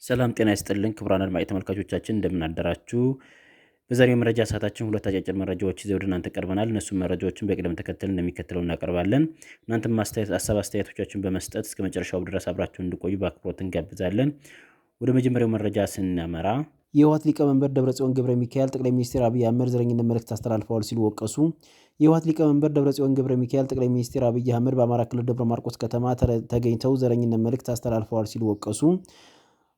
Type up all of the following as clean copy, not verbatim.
ሰላም ጤና ይስጥልን ክቡራን አድማጭ ተመልካቾቻችን፣ እንደምን አደራችሁ። በዛሬው መረጃ ሰዓታችን ሁለት አጫጭር መረጃዎች ይዘው ወደ እናንተ ቀርበናል። እነሱም መረጃዎችን በቅደም ተከተል እንደሚከተለው እናቀርባለን። እናንተም ሀሳብ አስተያየቶቻችሁን በመስጠት እስከ መጨረሻው ድረስ አብራችሁን እንዲቆዩ በአክብሮት እንጋብዛለን። ወደ መጀመሪያው መረጃ ስናመራ፣ የህወሓት ሊቀመንበር ደብረጽዮን ገብረ ሚካኤል ጠቅላይ ሚኒስትር አብይ አህመድ ዘረኝነት መልእክት አስተላልፈዋል ሲሉ ወቀሱ። የህወሓት ሊቀመንበር ደብረጽዮን ገብረ ሚካኤል ጠቅላይ ሚኒስትር አብይ አህመድ በአማራ ክልል ደብረ ማርቆስ ከተማ ተገኝተው ዘረኝነት መልእክት አስተላልፈዋል ሲሉ ወቀሱ።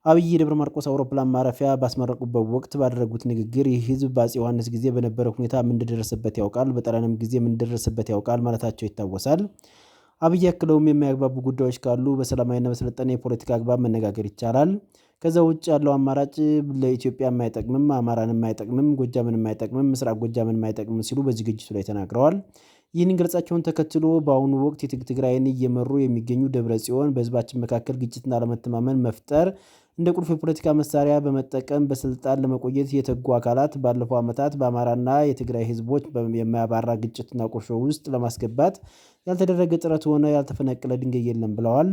አብይ የደብረ ማርቆስ አውሮፕላን ማረፊያ ባስመረቁበት ወቅት ባደረጉት ንግግር ይህ ህዝብ በአፄ ዮሐንስ ጊዜ በነበረ ሁኔታ ምን እንደደረሰበት ያውቃል፣ በጣሊያንም ጊዜ ምን እንደደረሰበት ያውቃል ማለታቸው ይታወሳል። አብይ አክለውም የማያግባቡ ጉዳዮች ካሉ በሰላማዊና በሰለጠነ የፖለቲካ አግባብ መነጋገር ይቻላል። ከዛ ውጭ ያለው አማራጭ ለኢትዮጵያ የማይጠቅምም፣ አማራን የማይጠቅምም፣ ጎጃምን የማይጠቅምም፣ ምስራቅ ጎጃምን የማይጠቅምም ሲሉ በዝግጅቱ ላይ ተናግረዋል። ይህንን ገለጻቸውን ተከትሎ በአሁኑ ወቅት ትግራይን እየመሩ የሚገኙ ደብረ ጽዮን በህዝባችን መካከል ግጭትና አለመተማመን መፍጠር እንደ ቁልፍ የፖለቲካ መሳሪያ በመጠቀም በስልጣን ለመቆየት የተጉ አካላት ባለፈው ዓመታት በአማራና የትግራይ ህዝቦች የማያባራ ግጭትና ቁርሾ ውስጥ ለማስገባት ያልተደረገ ጥረት ሆነ ያልተፈነቀለ ድንጋይ የለም ብለዋል።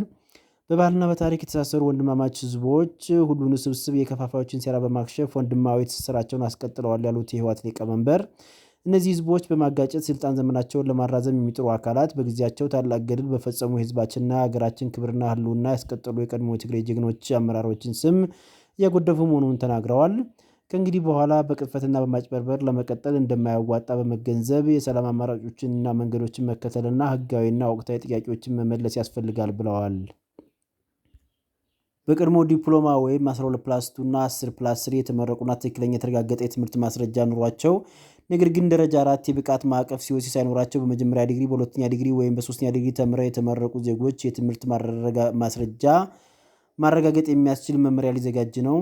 በባህልና በታሪክ የተሳሰሩ ወንድማማች ህዝቦች ሁሉን ስብስብ የከፋፋዮችን ሴራ በማክሸፍ ወንድማዊ ትስስራቸውን አስቀጥለዋል ያሉት የህወሓት ሊቀመንበር፣ እነዚህ ህዝቦች በማጋጨት ስልጣን ዘመናቸውን ለማራዘም የሚጥሩ አካላት በጊዜያቸው ታላቅ ገድል በፈጸሙ የህዝባችንና ሀገራችን ክብርና ህልውና ያስቀጠሉ የቀድሞ የትግራይ ጀግኖች አመራሮችን ስም እያጎደፉ መሆኑን ተናግረዋል። ከእንግዲህ በኋላ በቅጥፈትና በማጭበርበር ለመቀጠል እንደማያዋጣ በመገንዘብ የሰላም አማራጮችንና መንገዶችን መከተልና ህጋዊና ወቅታዊ ጥያቄዎችን መመለስ ያስፈልጋል ብለዋል። በቀድሞ ዲፕሎማ ወይም 12+2 እና 10+3 የተመረቁና ትክክለኛ የተረጋገጠ የትምህርት ማስረጃ ኑሯቸው ነገር ግን ደረጃ 4 የብቃት ማዕቀፍ COC ሳይኖራቸው በመጀመሪያ ዲግሪ፣ በሁለተኛ ዲግሪ ወይም በሶስተኛ ዲግሪ ተምረው የተመረቁ ዜጎች የትምህርት ማስረጃ ማረጋገጥ የሚያስችል መመሪያ ሊዘጋጅ ነው።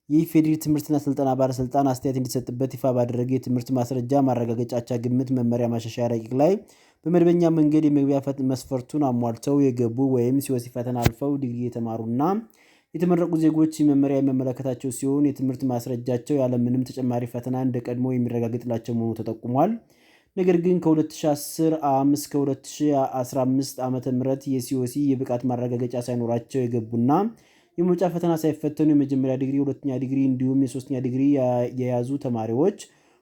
የኢፌዴሪ ትምህርትና ስልጠና ባለስልጣን አስተያየት እንዲሰጥበት ይፋ ባደረገ የትምህርት ማስረጃ ማረጋገጫ አቻ ግምት መመሪያ ማሻሻያ ረቂቅ ላይ በመደበኛ መንገድ የመግቢያ መስፈርቱን አሟልተው የገቡ ወይም COC ፈተና አልፈው ዲግሪ የተማሩና የተመረቁ ዜጎች መመሪያ የሚመለከታቸው ሲሆን፣ የትምህርት ማስረጃቸው ያለምንም ተጨማሪ ፈተና እንደ ቀድሞ የሚረጋገጥላቸው መሆኑ ተጠቁሟል። ነገር ግን ከ2010 ዓ.ም እስከ 2015 ዓ.ም የ COC የብቃት ማረጋገጫ ሳይኖራቸው የገቡና የመውጫ ፈተና ሳይፈተኑ የመጀመሪያ ዲግሪ፣ ሁለተኛ ዲግሪ እንዲሁም የሶስተኛ ዲግሪ የያዙ ተማሪዎች፣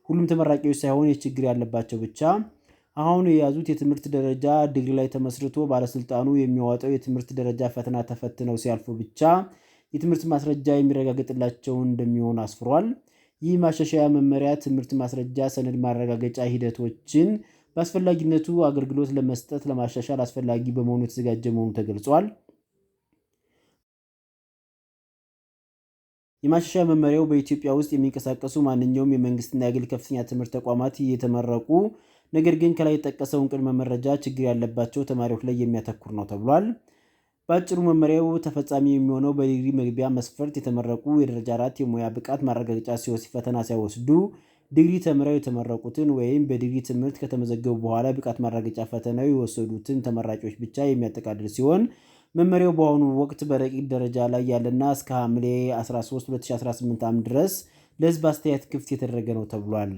ሁሉም ተመራቂዎች ሳይሆን የችግር ያለባቸው ብቻ፣ አሁን የያዙት የትምህርት ደረጃ ዲግሪ ላይ ተመስርቶ ባለስልጣኑ የሚያወጣው የትምህርት ደረጃ ፈተና ተፈትነው ሲያልፉ ብቻ የትምህርት ማስረጃ የሚረጋገጥላቸው እንደሚሆን አስፍሯል። ይህ ማሻሻያ መመሪያ ትምህርት ማስረጃ ሰነድ ማረጋገጫ ሂደቶችን በአስፈላጊነቱ አገልግሎት ለመስጠት ለማሻሻል አስፈላጊ በመሆኑ የተዘጋጀ መሆኑ ተገልጿል። የማሻሻያ መመሪያው በኢትዮጵያ ውስጥ የሚንቀሳቀሱ ማንኛውም የመንግስትና የግል ከፍተኛ ትምህርት ተቋማት የተመረቁ ነገር ግን ከላይ የጠቀሰውን ቅድመ መረጃ ችግር ያለባቸው ተማሪዎች ላይ የሚያተኩር ነው ተብሏል። በአጭሩ መመሪያው ተፈጻሚ የሚሆነው በዲግሪ መግቢያ መስፈርት የተመረቁ፣ የደረጃ 4 የሙያ ብቃት ማረጋገጫ COC ፈተና ሳይወስዱ ዲግሪ ተምረው የተመረቁትን ወይም በዲግሪ ትምህርት ከተመዘገቡ በኋላ ብቃት ማረጋገጫ ፈተናው የወሰዱትን ተመራቂዎች ብቻ የሚያጠቃልል ሲሆን፣ መመሪያው በአሁኑ ወቅት በረቂቅ ደረጃ ላይ ያለና እስከ ሐምሌ 13 2018 ዓ.ም ድረስ ለህዝብ አስተያየት ክፍት የተደረገ ነው ተብሏል።